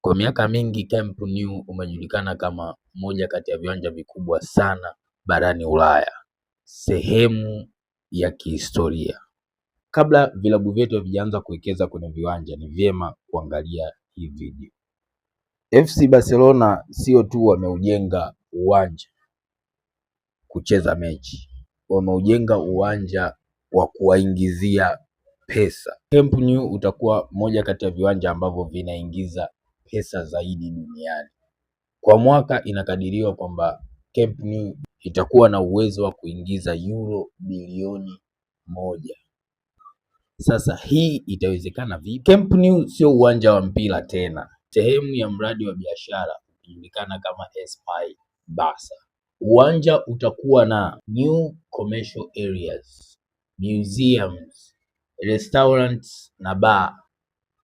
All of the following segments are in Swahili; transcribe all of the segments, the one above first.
Kwa miaka mingi Camp Nou umejulikana kama moja kati ya viwanja vikubwa sana barani Ulaya, sehemu ya kihistoria. Kabla vilabu vyetu havijaanza kuwekeza kwenye viwanja, ni vyema kuangalia hii video. FC Barcelona sio tu wameujenga uwanja kucheza mechi, wameujenga uwanja wa kuwaingizia pesa. Camp Nou utakuwa moja kati ya viwanja ambavyo vinaingiza pesa zaidi duniani. Kwa mwaka inakadiriwa kwamba Camp Nou itakuwa na uwezo wa kuingiza euro bilioni 1. Sasa hii itawezekana vipi? Camp Nou sio uwanja wa mpira tena, sehemu ya mradi wa biashara ukijulikana kama Espai Barca. Uwanja utakuwa na new commercial areas, museums, restaurants na bar,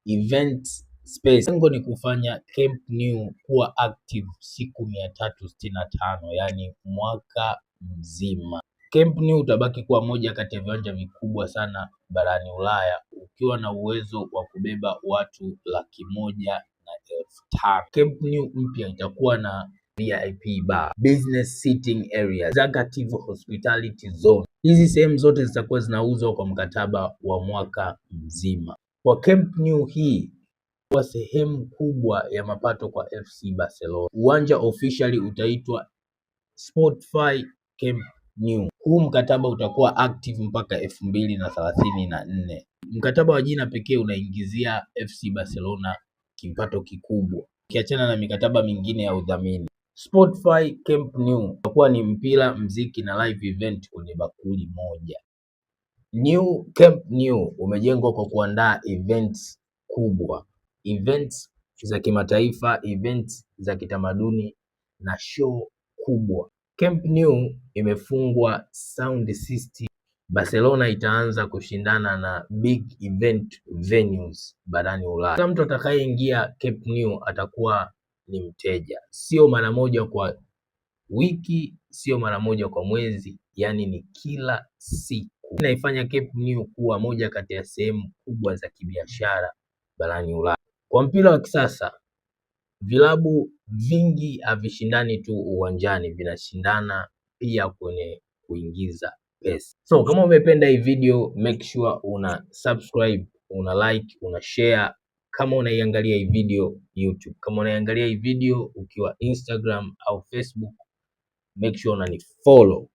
event space. Lengo ni kufanya Camp Nou kuwa active siku 365, yaani mwaka mzima. Camp Nou utabaki kuwa moja kati ya viwanja vikubwa sana barani Ulaya ukiwa na uwezo wa kubeba watu 105,000. Camp Nou mpya itakuwa na VIP bar, business seating area, executive hospitality zone. Hizi sehemu zote zitakuwa zinauzwa kwa mkataba wa mwaka mzima. Kwa Camp Nou hii kuwa sehemu kubwa ya mapato kwa FC Barcelona. Uwanja officially utaitwa Spotify Camp Nou. Huu mkataba utakuwa active mpaka 2034. Mkataba wa jina pekee unaingizia FC Barcelona kipato kikubwa, ukiachana na mikataba mingine ya udhamini. Spotify Camp Nou utakuwa ni mpira, mziki na live event kwenye bakuli moja. New Camp Nou umejengwa kwa kuandaa events kubwa, events za kimataifa, events za kitamaduni na show kubwa. Camp Nou imefungwa sound system. Barcelona itaanza kushindana na big event venues barani Ulaya. Kila mtu atakayeingia Camp Nou atakuwa ni mteja, sio mara moja kwa wiki, sio mara moja kwa mwezi, yaani ni kila siku. Inaifanya Camp Nou kuwa moja kati ya sehemu kubwa za kibiashara barani Ulaya. Kwa mpira wa kisasa, vilabu vingi havishindani tu uwanjani, vinashindana pia kwenye kuingiza pesa. So kama umependa hii video, make sure una subscribe, una like, una share kama unaiangalia hii video YouTube. Kama unaiangalia hii video ukiwa Instagram au Facebook, make sure unani follow.